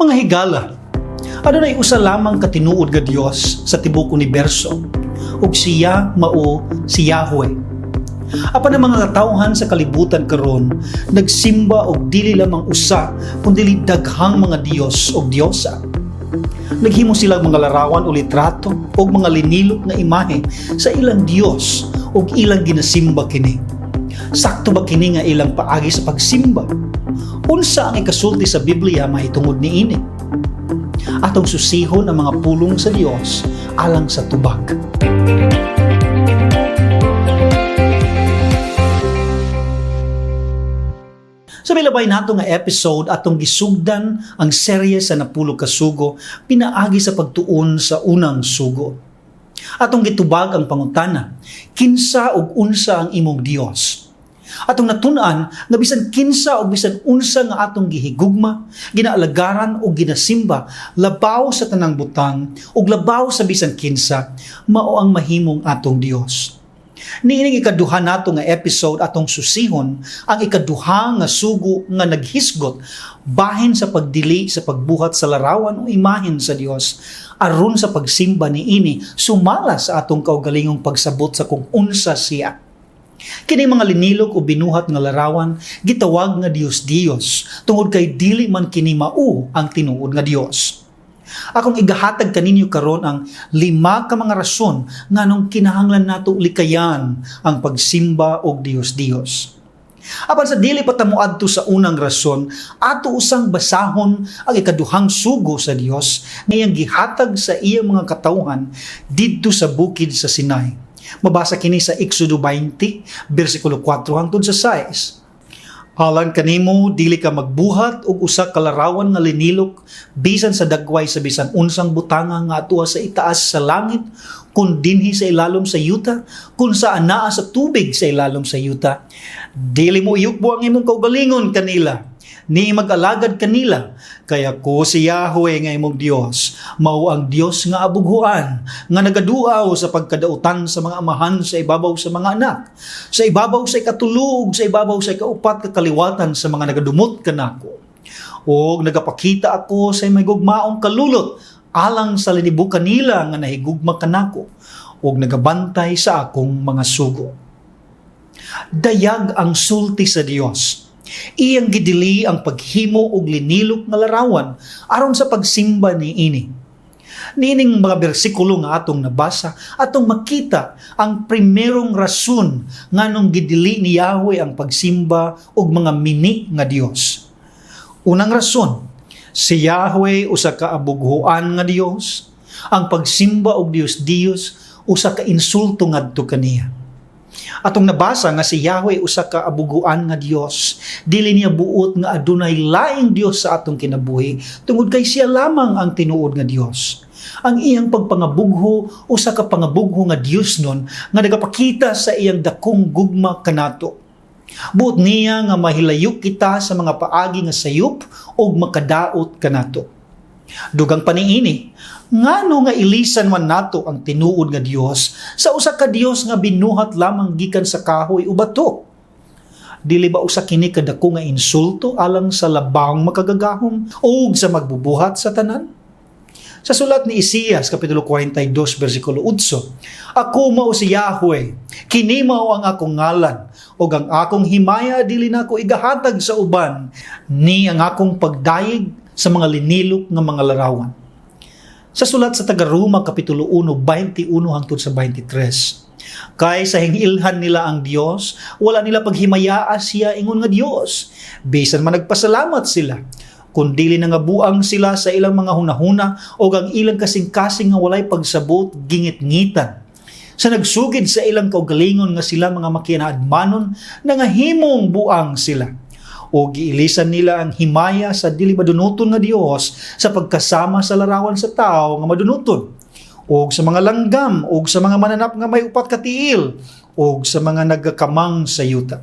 Mga higala, adunay usa lamang ka tinuod nga Dios sa tibuok uniberso, ug siya mao si Yahweh. Apan ang mga katawhan sa kalibutan karon nagsimba og dili lamang usa kundi daghang mga dios ug diosa. Naghimo sila og mga larawan o litrato o mga linilok nga imahe sa ilang dios ug ilang ginasimba kini. Sakto ba kini nga ilang paagi sa pagsimba? Unsa ang ikasulti sa Biblia mahitungod niini? Atong susihon ang mga pulong sa Dios alang sa tubag. Sa milabay nato nga episode, atong gisugdan ang serye sa napulo ka sugo pinaagi sa pagtuon sa unang sugo. Atong gitubag ang pangutana, kinsa ug unsa ang imong Dios? Atong natun-an nga bisan kinsa o bisan unsa nga atong gihigugma, ginaalagaran o ginasimba, labaw sa tanang butang ug labaw sa bisan kinsa, mao ang mahimong atong Dios. Niining ikaduha nato nga episode, atong susihon ang ikaduha nga sugo nga naghisgot bahin sa pagdili sa pagbuhat sa larawan o imahen sa Dios aron sa pagsimba niini sumala sa atong kaugalingong pagsabot sa kung unsa siya. Kini mga linilok o binuhat nga larawan gitawag nga Dios-Dios tungod kay dili man kini mao ang tinuod nga Dios. Akong igahatag kaninyo karon ang lima ka mga rason nganong kinahanglan nato likayan ang pagsimba og Dios-Dios. Apan sa dili pa ta moadto sa unang rason, ato usang basahon ang ikaduhang sugo sa Dios nga iyang gihatag sa iyang mga katawhan didto sa bukid sa Sinai. Mabasa kini sa Exodo 20, bersikulo 4 hangtod sa 6. Alang kanimo, dili ka magbuhat og usa ka larawan nga linilok bisan sa dagway sa bisan unsang butanga nga atua sa itaas sa langit, kun dinhi sa ilalom sa yuta, kun sa anaa sa tubig sa ilalom sa yuta. Dili mo iyukbo ang imong kaugalingon kanila, ni mag-alagad kanila, kay ako si Yahweh nga imong Dios, mao ang Dios nga abughuan, nga nagaduaw sa pagkadautan sa mga amahan sa ibabaw sa mga anak, sa ibabaw sa ikatulo, sa ibabaw sa ikaupat ka kaliwatan sa mga nagadumot kanako. Og nagapakita ako sa may gugmaong kalulot alang sa linibukan nila nga nahigugma kanako og nagabantay sa akong mga sugo. Dayag ang sulti sa Dios. Iyang gidili ang paghimo og linilok nga larawan aron sa pagsimba niini. Niining mga bersikulo nga atong nabasa, atong makita ang primerong rason nganong gidili ni Yahweh ang pagsimba og mga mini nga Dios. Unang rason, si Yahweh usa ka abughuan nga Dios. Ang pagsimba og Dios-Dios usa ka insulto ngadto kaniya. Atong nabasa nga si Yahweh usa ka abughuan nga Dios. Dili niya buot nga adunay laing Dios sa atong kinabuhi tungod kay siya lamang ang tinuod nga Dios. Ang iyang pagpangabugho usa ka pangabugho nga Dios nun nga nagapakita sa iyang dakong gugma kanato. Buot niya nga mahilayo kita sa mga paagi nga sayop ug makadaot kanato. Dugang paniini, ngano nga ilisan man nato ang tinuod nga Dios sa usa ka Dios nga binuhat lamang gikan sa kahoy o bato? Dili ba usa kini kadako nga insulto alang sa labang makagagahom ug sa magbubuhat sa tanan? Sa sulat ni Isaias, Kapitulo 42, versikulo 8, "Ako mao si Yahweh, kini mao ang akong ngalan, ug ang akong himaya dili nako igahatag sa uban, ni ang akong pagdayeg sa mga linilok nga mga larawan." Sa sulat sa taga-Roma, Kapitulo 1, 21 hangtod sa 23, "Kay sa hingilhan nila ang Dios, wala nila paghimayaa siya ingon nga Dios. Bisan man nagpasalamat sila, kun dili nangabuang sila sa ilang mga hunahuna o ang ilang kasing-kasing nga walay pagsabot gingit-ngitan. Sa nagsugid sa ilang kaugalingon nga sila mga makianaadmanon, nangahimong buang sila. O giilisan nila ang himaya sa dili madunuton nga Dios sa pagkasama sa larawan sa tao nga madunuton, og sa mga langgam, og sa mga mananap nga may upat ka tiil, og sa mga nagakamang sa yuta."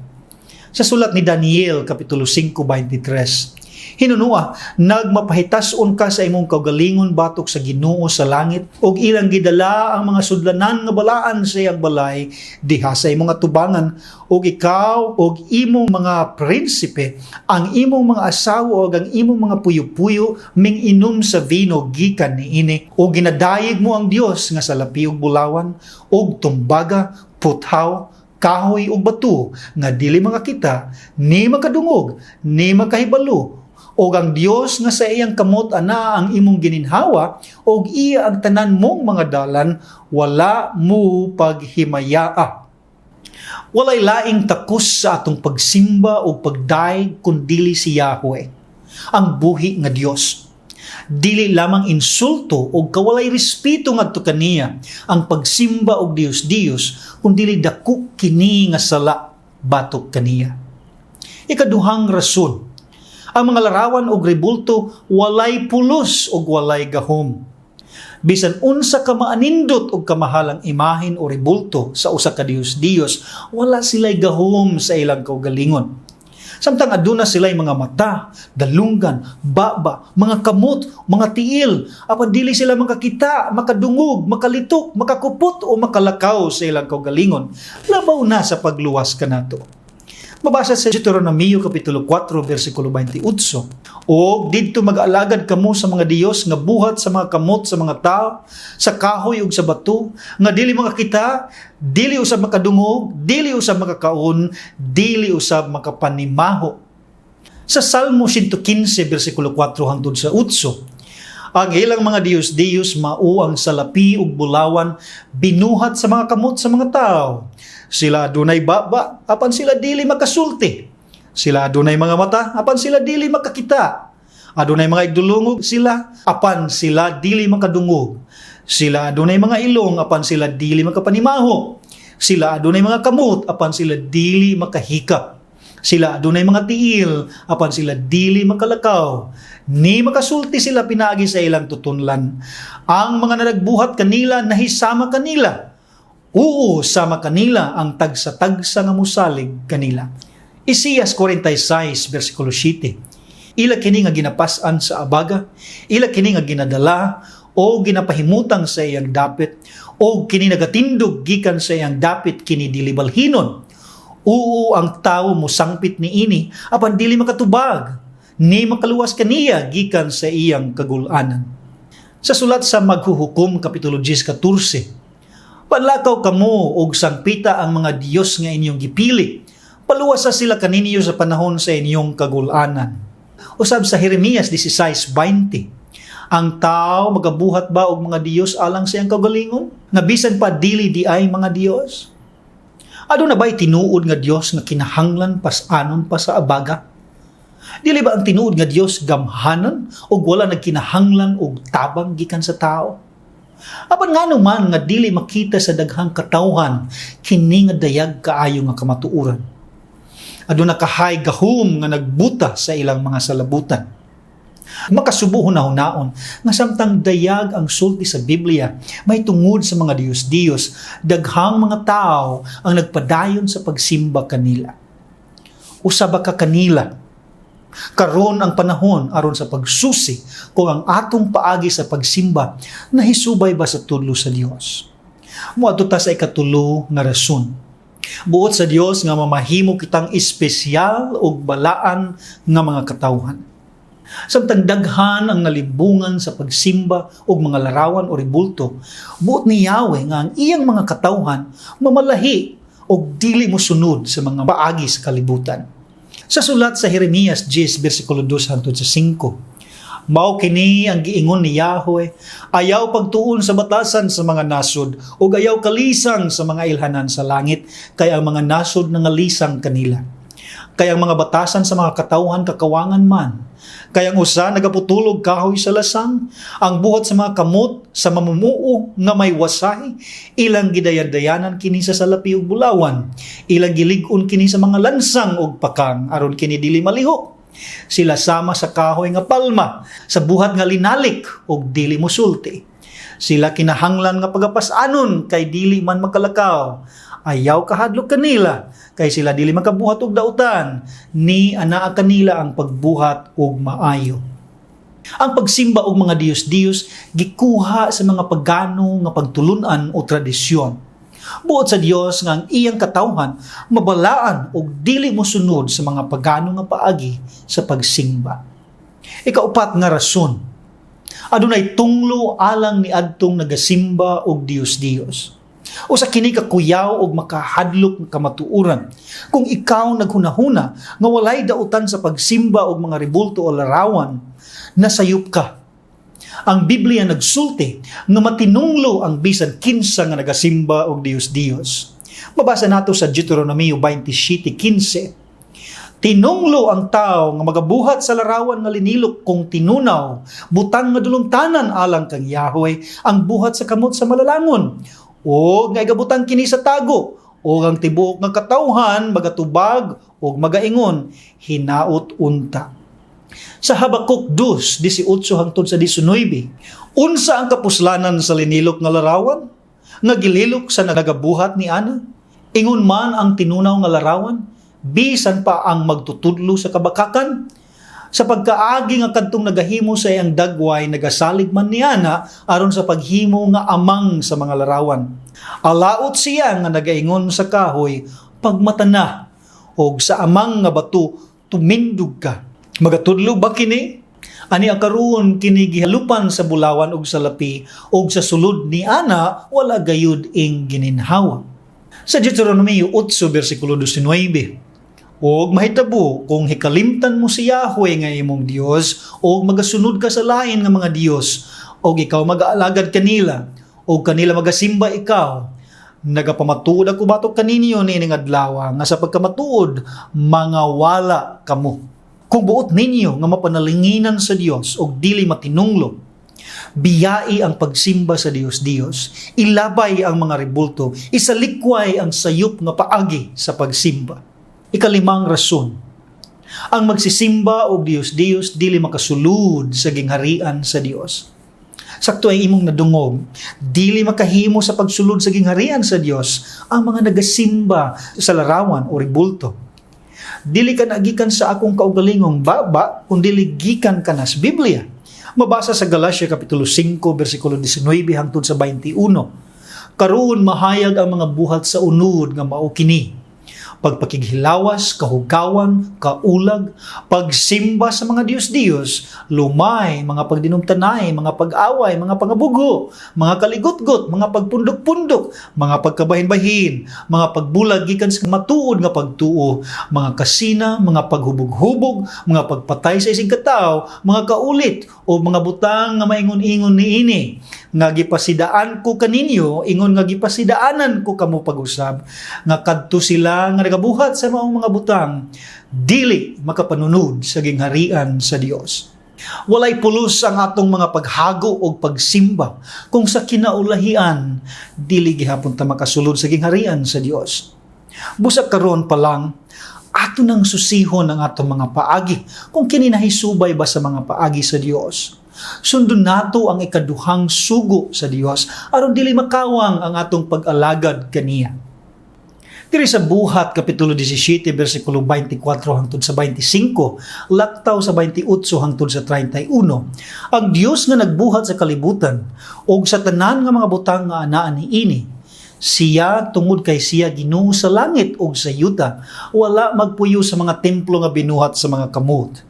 Sa sulat ni Daniel, Kapitulo 5:23, Hinunua, nagmapahitas-on ka sa imong kaugalingon batok sa Ginoo sa langit ug ilang gidala ang mga sudlanan nga balaan sa iyang balay diha sa imong atubangan, ug ikaw ug imong mga prinsipe, ang imong mga asawa ug ang imong mga puyo-puyo ming-inom sa vino gikan niini, ug ginadayeg mo ang Dios nga salapi ug bulawan ug tumbaga, puthaw, kahoy ug bato nga dili makakita ni makadungog ni makahibalo, og ang Dios nga sa iyang kamot ana ang imong gininhawa og iya ang tanan mong mga dalan, wala mo paghimayaa. Walay laing takos sa atong pagsimba o pagdayeg kundili si Yahweh, ang buhi nga Dios. Dili lamang insulto o kawalay respeto ngadto kaniya ang pagsimba og Dios-Dios, kundili dako kini nga sala batok kaniya. Ikaduhang rason, ang mga larawan og rebulto walay pulos og walay gahom. Bisan unsa ka maanindot og kamahalang imahen o rebulto sa usa ka Dios-Dios, wala sila'y gahom sa ilang kaugalingon. Samtang aduna sila'y mga mata, dalunggan, baba, mga kamot, mga tiil, apan dili sila makakita, makadungog, makalitok, makakupot o makalakaw sa ilang kaugalingon, labaw na sa pagluwas kanato. Mabasa sa Deuteronomio Kapitulo 4 versikulo 28. "Og didto mag-alagad kamo sa mga Dios nga buhat sa mga kamot sa mga tao, sa kahoy ug sa bato, nga dili makakita, dili usab makadungog, dili usab makakaon, dili usab makapanimaho." Sa Salmo 115 versikulo 4 hangtod sa 8, "Ang ilang mga Diyos-Diyos mao ang salapi ug bulawan, binuhat sa mga kamot sa mga tao. Sila adunay baba, apan sila dili makasulti. Sila adunay mga mata, apan sila dili makakita. Adunay mga igdulungog sila, apan sila dili makadungog. Sila adunay mga ilong, apan sila dili makapanimaho. Sila adunay mga kamot, apan sila dili makahikap. Sila adunay mga tiil, apan sila dili makalakaw. Ni makasulti sila pinaagi sa ilang tutunlan. Ang mga nagbuhat kanila nahisama kanila. Oo, sama kanila ang tagsa-tagsa nga musalig kanila." Isaias 46 versikulo 7. "Ila kini nga ginapas-an sa abaga, ila kini nga ginadala o ginapahimutang sa iyang dapit, o kini nagatindog gikan sa iyang dapit, kini dili balhinon. Oo, ang tawo mosangpit niini, apan dili makatubag, ni makaluwas kaniya gikan sa iyang kagul-anan." Sa sulat sa Maghuhukom Kapitulo 10:14, "Palakaw kamo og sangpita ang mga Dios nga inyong gipili. Paluwasa sila kaninyo sa panahon sa inyong kagul-anan." Usab sa Jeremias 16:20, "Ang tao magabuhat ba og mga Dios alang sa iyang kaugalingon, nga bisan pa dili diay mga Dios? Aduna ba'y tinuod nga Dios nga kinahanglan pas-anon pa sa abaga? Dili ba ang tinuod nga Dios gamhanan ug wala nagkinahanglan og tabang gikan sa tao? Apan ngano man nga dili makita sa daghang katawhan kini nga dayag kaayo nga kamatuoran? Aduna kahay gahom nga nagbuta sa ilang mga salabutan?" Makasubo hunahunaon nga samtang dayag ang sulti sa Biblia mahitungod sa mga Diyos-Diyos, daghang mga tao ang nagpadayon sa pagsimba kanila. Usa ba ka kanila? Karon ang panahon aron sa pagsusi kung ang atong paagi sa pagsimba nahisubay ba sa tudlo sa Dios. Moadto ta sa ikatulo nga rason. Buot sa Dios nga mamahimo kitang espesyal ug balaan nga mga katawhan. Samtang daghan ang nalibungan sa pagsimba og mga larawan o rebulto, buot ni Yahweh nga ang iyang mga katawhan mamalahi og dili mosunod sa mga paagi sa kalibutan. Sa sulat sa Jeremias 10 versikulo 2 hangtod sa 5, "Mao kini ang giingon ni Yahweh: Ayaw pagtuon sa batasan sa mga nasod ug ayaw kalisang sa mga ilhanan sa langit, kay ang mga nasod nangalisang kanila. Kay ang mga batasan sa mga katawhan kakawangan man. Kay ang usa nagaputol og kahoy sa lasang, ang buhat sa mga kamot sa mamumuo nga may wasay, ilang gidayan-dayanan kini sa salapi ug bulawan, ilang gilig-on kini sa mga lansang ug pakang aron kini dili malihok. Sila sama sa kahoy nga palma, sa buhat nga linalik ug dili mosulti. Sila kinahanglan nga pagapas-anon kay dili man makalakaw. Ayaw kahadlok kanila, kay sila dili makabuhat og dautan, ni anaa kanila ang pagbuhat og maayo. Ang pagsimba og mga diyos-diyos gikuha sa mga pagano nga pagtulunan o tradisyon. Buot sa Dios nga ang iyang katawhan mabalaan og dili mosunod sa mga pagano nga paagi sa pagsimba. Ikaupat nga rason, adunay tunglo alang ni adtong nagasimba og diyos-diyos. Usa kini ka kuyaw og makahadlok nga kamatuoran. Kung ikaw naghunahuna nga walay dautan sa pagsimba og mga rebulto o larawan, nasayop ka. Ang Biblia nagsulti nga matinunglo ang bisan kinsa nga nagasimba og diyos-diyos. Mabasa nato sa Deuteronomio 27:15. "Tinunglo ang tao nga magabuhat sa larawan nga linilok kung tinunaw, butang nga dulumtanan alang kang Yahweh, ang buhat sa kamot sa malalangon. O nga igabutang kini sa tago, o ang tibuok nga katawhan magatubag o magaingon, 'Hinaot unta.'" Sa Habakuk 2:18 hangtod sa 19, unsa ang kapuslanan sa linilok nga larawan? Nga gililok sa nagabuhat ni ana? Ingon man ang tinunaw nga larawan, bisan pa ang magtutudlo sa kabakakan. Sa pagkaagi nga kadtong nagahimo sa iyang dagway nagasalig man niana aron sa paghimo nga amang sa mga larawan. Alaot siya nga nagaingon sa kahoy, 'Pagmata na,' og sa amang nga bato, 'Tumindog ka.' Magatudlo ba kini? Ani karon kini gihalupan sa bulawan og salapi, og sa sulod ni ana wala gayud ing gininhawa. Sa Deuteronomio 8 bersikulo 19, "Og mahitabo kung hikalimtan mo si Yahweh nga imong Dios og magasunod ka sa lain nga mga dios og ikaw magaalagad kanila og kanila magasimba ikaw, nagapamatuod ako batok kaninyo niining adlaw nga sa pagkamatuod mga wala kamo." Kung buot ninyo nga mapanalinginan sa Dios og dili matinunglo, biyai ang pagsimba sa Dios-Dios, ilabay ang mga rebulto, isalikway ang sayop nga paagi sa pagsimba. Ikalimang rason, ang magsisimba og Dios-Dios dili makasulod sa gingharian sa Dios. Sakto ay imong nadungog, dili makahimo sa pagsulod sa gingharian sa Dios ang mga nagasimba sa larawan o rebulto. Dili ka nagikan sa akong kaugalingong baba, kun dili gikan ka na sa Biblia. Mabasa sa Galatia Kapitulo 5, versikulo 19 hangtod sa 21. "Karon mahayag ang mga buhat sa unod nga mao kini: pagpakighilawas, kahugawan, kaulag, pagsimba sa mga diyos-diyos, lumay, mga pagdinumtanay, mga pag-away, mga pangabugo, mga kaligutgot, mga pagpundok-pundok, mga pagkabahin-bahin, mga pagbulag gikan sa matuod nga pagtuo, mga kasina, mga paghubog-hubog, mga pagpatay sa isig katawo, mga kaulit, o mga butang nga maingon-ingon niini, nga gipasidaan ko kaninyo, ingon nga gipasidaanan ko kamo pag-usab, nga kadto sila nga nagabuhat sa maong mga butang, dili makapanunod sa gingharian sa Dios." Walay pulos ang atong mga paghago o pagsimba kung sa kinaulahian dili gihapon ta makasulod sa gingharian sa Dios. Busa karon pa lang, ato nang susihon ang atong mga paagi kung kini nahisubay ba sa mga paagi sa Dios. Sundon nato ang ikaduhang sugo sa Dios aron dili makawang ang atong pag-alagad kaniya. Diri sa Buhat Kapitulo 17 versikulo 24 hangtod sa 25, laktaw sa 28 hangtod sa 31. Ang Dios nga nagbuhat sa kalibutan og sa tanan nga mga butang nga anaa niini, siya, tungod kay siya Ginoo sa langit ug sa yuta, wala magpuyo sa mga templo nga binuhat sa mga kamot.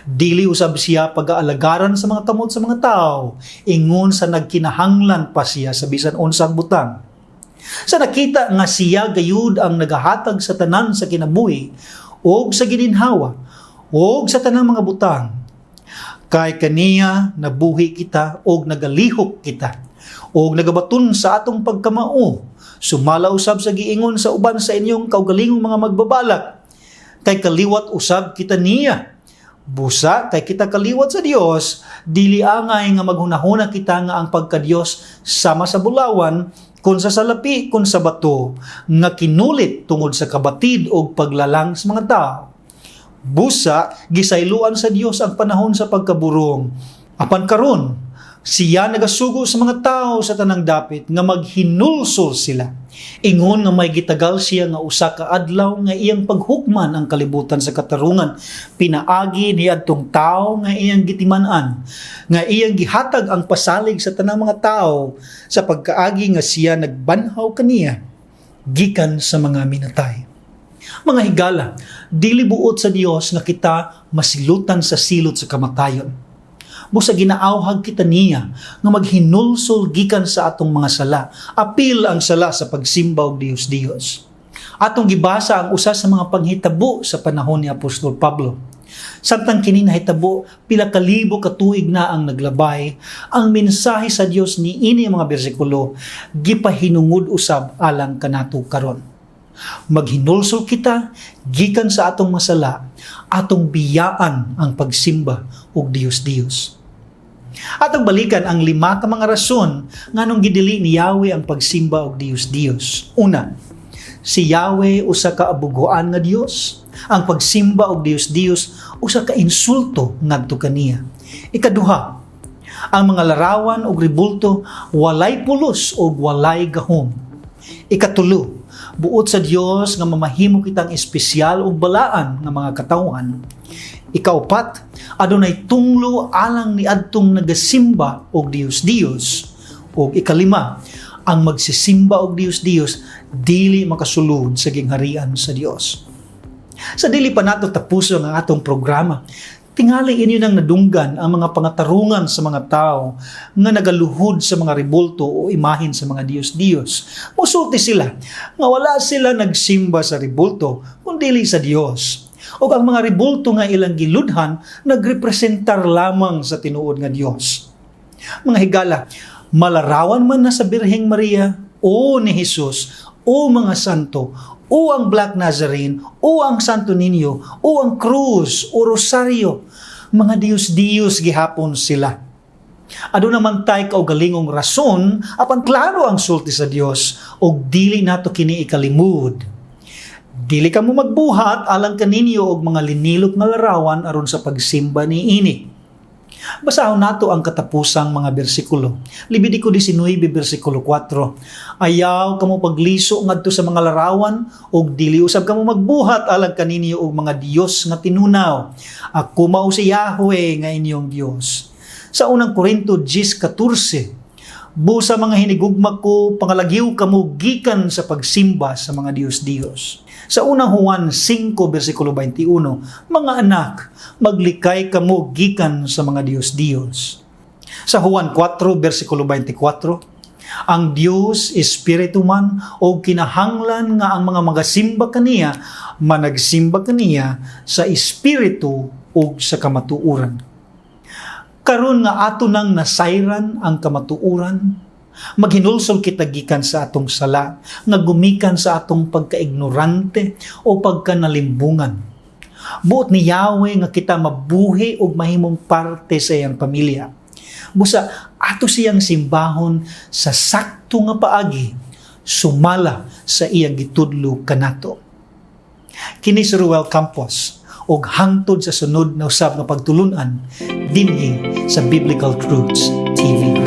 Dili usab siya pag-aalagaran sa mga kamot sa mga tao, ingon sa nagkinahanglan pa siya sa bisan unsang butang. Sa nakita nga siya gayud ang nagahatag sa tanan sa kinabuhi og sa gininhawa og sa tanang mga butang. Kay kaniya nabuhi kita og nagalihok kita og nagabaton sa atong pagkamao, sumala usab sa giingon sa uban sa inyong kaugalingong mga magbabalak. Kay kaliwat usab kita niya. Busa kay kita kaliwat sa Dios, dili angay nga maghunahuna kita nga ang pagka-Dios sama sa bulawan, kun sa salapi, kun sa bato, nga kinulit tungod sa kabatid og paglalang sa mga tao. Busa, gisayloan sa Dios ang panahon sa pagkaburong. Apan karon, siya nagasugo sa mga tao sa tanang dapit nga maghinulsol sila. Ingon nga may gitagal siya nga usa ka adlaw nga iyang paghukman ang kalibutan sa katarungan pinaagi ni adtong tawo nga iyang gitiman-an, nga iyang gihatag ang pasalig sa tanang mga tao sa pagkaagi nga siya nagbanhaw kaniya gikan sa mga minatay. Mga higala, dili buot sa Dios nga kita masilutan sa silot sa kamatayon. Busa ginaawhag kita niya nga maghinulsol gikan sa atong mga sala. Apil ang sala sa pagsimba og Dios Dios. Atong gibasa ang usa sa mga panghitabo sa panahon ni Apostol Pablo. Samtang kini nahitabo, pila ka libo ka tuig na ang naglabay, ang mensahe sa Dios niini ang mga bersikulo gipahinungod usab alang kanato karon. Maghinulsol kita gikan sa atong masala, atong biyaan ang pagsimba og Dios Dios. Atong balikan ang lima ka mga rason nganong gidili ni Yahweh ang pagsimba og Dios Dios. Una, si Yahweh usa ka abugoan nga Dios. Ang pagsimba og Dios Dios usa ka insulto ngadto kaniya. Ikaduha, ang mga larawan og rebulto walay pulos og walay gahom. Ikatulo, buot sa Dios nga mamahimo kitang espesyal ug balaan nga mga katawhan. Ikaupat, adunay tunglo alang ni adtong nagasimba og Dios Dios. Ug ikalima, ang magsisimba og Dios Dios dili makasulod sa gingharian sa Dios. Sa dili pa nato tapuson ang atong programa, tingali inyo nang nadunggan ang mga pangatarungan sa mga tao nga nagaluhod sa mga rebulto o imahin sa mga Diyos-Diyos. Musulti sila nga wala sila nagsimba sa rebulto kundi sa Dios. O ang mga rebulto nga ilang giludhan nagrepresentar lamang sa tinuod nga Dios. Mga higala, malarawan man na sa Birheng Maria o ni Jesus o mga santo o ang Black Nazarene o ang Santo Niño o ang krus o rosaryo, mga Diyos-Diyos gihapon sila. Aduna man tay kaugalingong rason apan klaro ang sulti sa Dios og dili nato kini ikalimud. Dili kamo magbuhat alang kaninyo og mga linilok nga larawan aron sa pagsimba niini. Basahon nato ang katapusang mga bersikulo. Levitico 19 bersikulo 4. Ayaw kamo pagliso ngadto sa mga larawan ug dili usab kamo magbuhat alang kaninyo og mga diyos nga tinunaw. Ako mao si Yahweh nga inyong Dios. Sa Unang Korinto 10:14, busa mga hinigugma ko, pangalagyo kamo gikan sa pagsimba sa mga Diyos-Diyos. Sa Unang Juan 5 bersikulo 21, mga anak, maglikay kamo gikan sa mga Diyos-Diyos. Sa Juan 4 bersikulo 24, ang Dios espiritu man o kinahanglan nga ang mga magasimba kaniya managsimba kaniya sa espiritu ug sa kamatuoran. Karon nga ato nang nasayran ang kamatuoran, maghinulsol kita gikan sa atong sala, nga gumikan sa atong pagkaignorante o pagkanalimbungan. Buot ni Yahweh nga kita mabuhi ug mahimong parte sa iyang pamilya. Busa ato siyang simbahon sa sakto nga paagi, sumala sa iyang gitudlo kanato. Kini si Ruel Campos og hangtod sa sunod na usab nga pagtulunan dinhi sa Biblical Truths TV.